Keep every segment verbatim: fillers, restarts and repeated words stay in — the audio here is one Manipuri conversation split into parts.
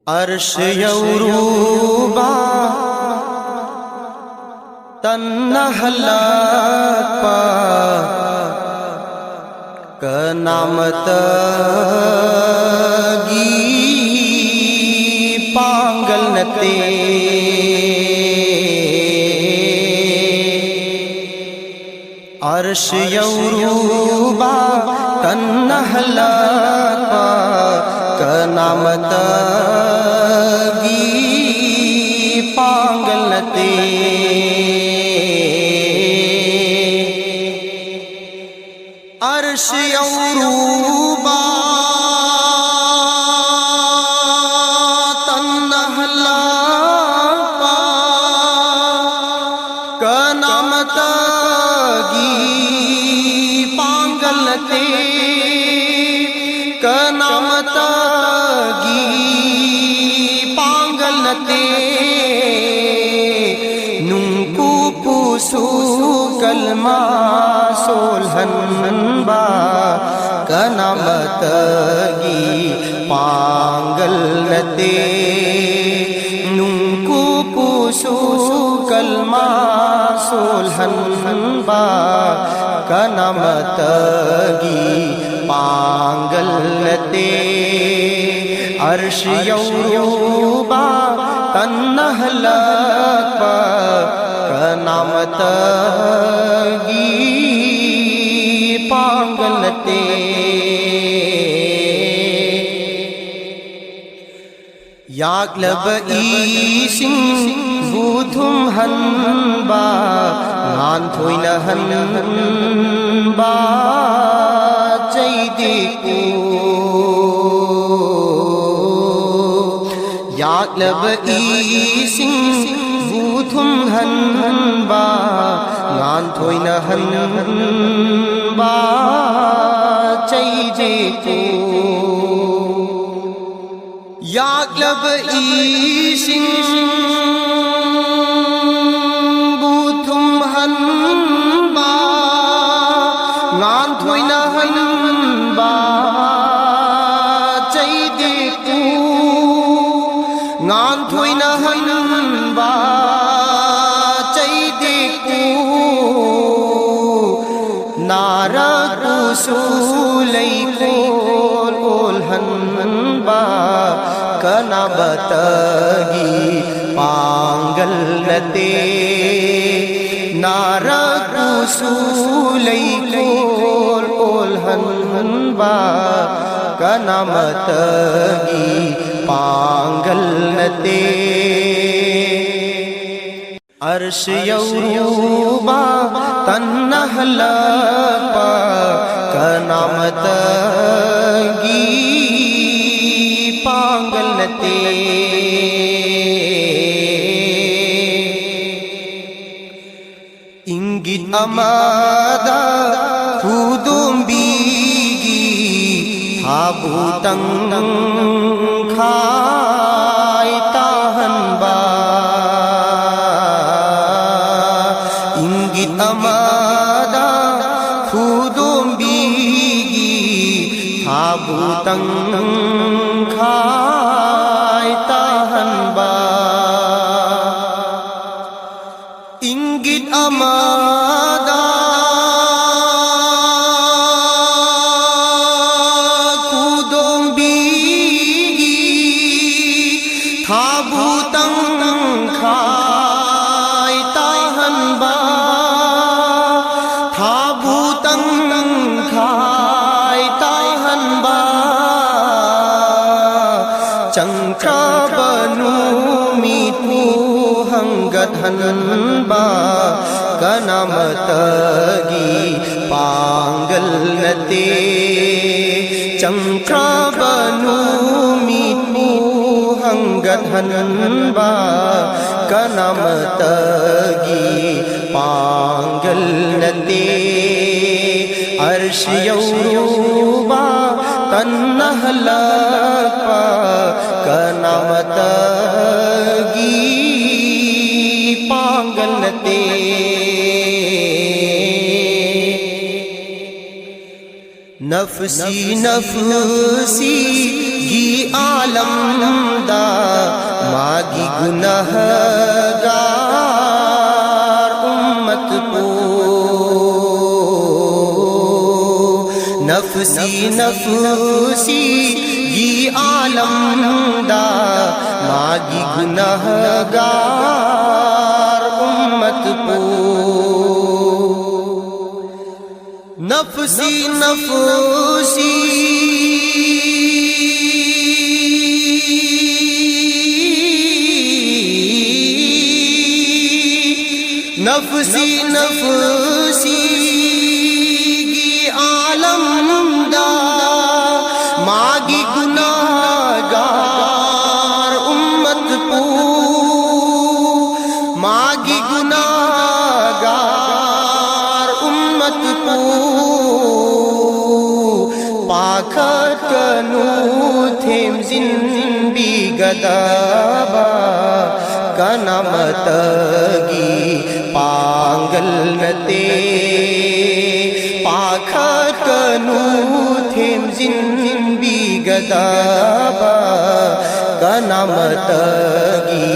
ꯑꯔꯁ ꯌꯧꯔꯨꯕ ꯇꯟꯅ ꯍꯜꯂꯛꯄ ꯀꯅꯥꯃꯇꯒꯤ ꯄꯥꯡꯒꯜ ꯅꯠꯇꯦ꯫ ꯑꯔꯁ ꯌꯧꯔꯨꯕ ꯇꯟꯅ ꯍꯜꯂꯛꯄ ꯀꯅꯥꯃꯇꯒꯤ ꯄꯥꯡꯒꯜ ꯅꯠꯇꯦ꯫ ꯑꯔꯁ ꯌꯧꯔꯨꯕ ꯇꯟꯅ ꯍꯜꯂꯛꯄ ꯀꯅꯥꯃꯇꯒꯤ ꯄꯥꯡꯒꯜ ꯅꯠꯇꯦ, ꯀꯅꯥꯃꯇꯒꯤ ꯄꯥꯡꯒꯜ ꯅꯠꯇꯦ꯫ ꯅꯨꯡꯀꯨꯞꯄꯨꯁꯨ ꯀꯜꯃꯥ ꯁꯣꯜꯍꯟꯕ ꯀꯅꯥꯃꯇꯒꯤ ꯄꯥꯡꯒꯜ ꯅꯠꯇꯦ꯫ ꯅꯨꯡꯀꯨꯞꯄꯨꯁꯨ ꯀꯜꯃꯥ ꯁꯣꯜꯍꯟꯕ ꯀꯅꯥꯃꯇꯒꯤ ꯄꯥꯡꯒꯜ ꯅꯠꯇꯦ꯫ ꯑꯔꯁ ꯌꯧꯔꯨꯕ ꯇꯟꯅ ꯍꯜꯂꯛꯄ ꯀꯅꯥꯃꯇꯒꯤ ꯄꯥꯡꯒꯜ ꯅꯠꯇꯦ꯫ ꯌꯥꯛꯂꯕ ꯏꯁꯤꯡꯕꯨ ꯊꯨꯝꯍꯟꯕ, ꯉꯥꯟꯊꯣꯏꯅꯍꯟꯕ ꯆꯩꯗꯦꯛꯄꯨ꯫ ꯌꯥꯛꯂꯕ ꯏꯁꯤꯡꯕꯨ ꯊꯨꯝꯍꯟꯕ, ꯉꯥꯟꯊꯣꯏꯅꯍꯟꯕ ꯆꯩꯗꯦꯛꯄꯨ꯫ ꯌꯥꯛꯂꯕ ꯏꯁꯤꯡꯕꯨ ꯊꯨꯝꯍꯟꯕ, ꯉꯥꯟꯊꯣꯏꯅꯍꯟꯕ ꯆꯩꯗꯦꯛꯄꯨ꯫ ꯉꯥꯟꯊꯣꯏꯅꯍꯟꯕ ꯆꯩꯇꯦꯛꯄꯨ ꯅꯥꯔꯛꯄꯨꯁꯨ ꯂꯩꯀꯣꯜ ꯑꯣꯜꯍꯟꯕ ꯀꯅꯥꯃꯇꯒꯤ ꯄꯥꯡꯒꯜ ꯅꯠꯇꯦ꯫ ꯅꯥꯔꯛꯄꯨꯁꯨ ꯂꯩꯀꯣꯜ ꯑꯣꯜꯍꯟꯕ ꯀꯅꯥꯃꯇꯒꯤ ꯄꯥꯡꯒꯜ ꯅꯠꯇꯦ꯫ ꯑꯔꯁ ꯌꯧꯔꯨꯕ ꯇꯟꯅ ꯍꯜꯂꯛꯄ ꯀꯅꯥꯃꯇꯒꯤ ꯄꯥꯡꯒꯜ ꯅꯠꯇꯦ꯫ ꯏꯪꯒꯤꯠ ꯑꯃꯗ ꯈꯨꯗꯣꯝꯕꯤꯒꯤ ꯊꯥꯕꯨ ꯇꯪꯈꯥꯏ ꯇꯥꯍꯟꯕ꯫ ꯏꯪꯒꯤꯠ ꯑꯃꯗ ꯈꯨꯗꯣꯝꯕꯤꯒꯤ ꯊꯥꯕꯨ ꯇꯪꯈꯥꯏ ꯇꯥꯍꯟꯕ꯫ ꯏꯪꯒꯤꯠ ꯑꯃꯗ ꯈꯨꯗꯣꯝꯕꯤꯒꯤ ꯊꯥꯕꯨ ꯇꯪꯈꯥꯏ ꯇꯥꯍꯟꯕ, ꯊꯥꯕꯨ ꯇꯪꯈꯥꯏ ꯇꯥꯍꯟꯕ꯫ ꯆꯪꯈ꯭ꯔꯕ ꯅꯨꯃꯤꯠꯄꯨ ꯍꯪꯒꯠꯍꯟꯕ ꯀꯅꯥꯃꯇꯒꯤ ꯄꯥꯡꯒꯜ ꯅꯠꯇꯦ꯫ ꯆꯪꯈ꯭ꯔꯕ ꯅꯨꯃꯤꯠꯄꯨ ꯍꯪꯒꯠꯍꯟꯕ ꯀꯅꯥꯃꯇꯒꯤ ꯄꯥꯡꯒꯜ ꯅꯠꯇꯦ꯫ ꯑꯔꯁ ꯌꯧꯔꯨꯕ ꯇꯟꯅ ꯍꯜꯂꯛꯄ ꯀꯅꯥꯃꯇꯒꯤ ꯄꯥꯡꯒꯜ ꯅꯠꯇꯦ꯫ ꯅꯐꯁꯤ ꯅꯐꯁꯤꯒꯤ ꯑꯥꯂꯝꯗ گناہگار امت پو، نفسی نفسی گی عالم دا، ماگی گناہگار امت پو. نفسی نفسی، نفسی نفسی گی عالم دا، ماگی گناہگار امت پو، ماگی گناہگار امت پو، پاکھت کنو تھیم زن بیگدہ با، کنا متگی پانگل نتے. پاکھت کنو تھیم زن بیگدہ با، کنا متگی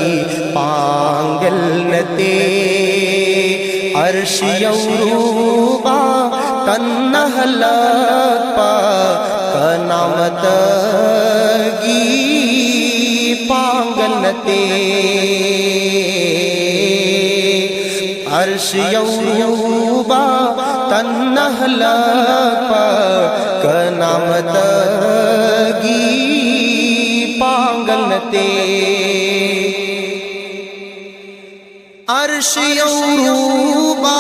پانگل نتے. عرش یوروبا تنہ لگپا، کنا متگی پانگل نتے. عرش یوروبا تنہ لگپا، کنا متگی پانگل نتے. عرش یوروبا،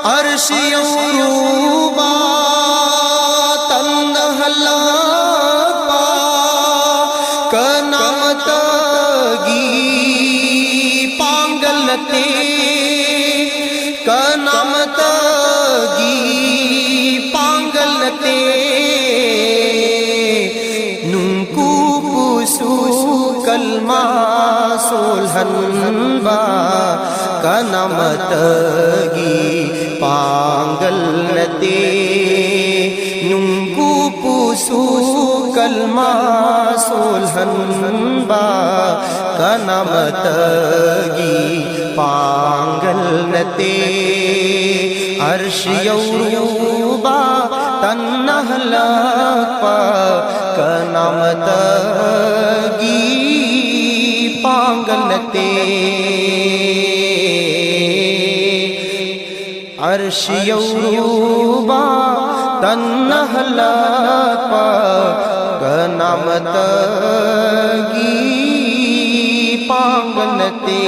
عرش یوروبا تنہ لگپا، کنا متگی پانگل نتے، کنا متگی پانگل نتے. ننکو پوسو کلمہ سولہن با، کنا متگی پانگل ꯀꯜꯃꯥ ꯁꯣꯜꯍꯟꯕ ꯀꯅꯥꯃꯇꯒꯤ ꯄꯥꯡꯒꯜ ꯅꯠꯇꯦ꯫ ꯑꯔꯁ ꯌꯧꯔꯨꯕ ꯇꯟꯅꯍꯜꯂꯛꯄ ꯀꯅꯥꯃꯇꯒꯤ ꯄꯥꯡꯒꯜ ꯅꯠꯇꯦ꯫ ꯑꯔꯁ ꯌꯧꯔꯨꯕ ꯇꯟꯅꯍꯜꯂꯛꯄ ꯀꯅꯥꯃꯇꯒꯤ ꯄꯥꯡꯒꯜ ꯅꯠꯇꯦ꯫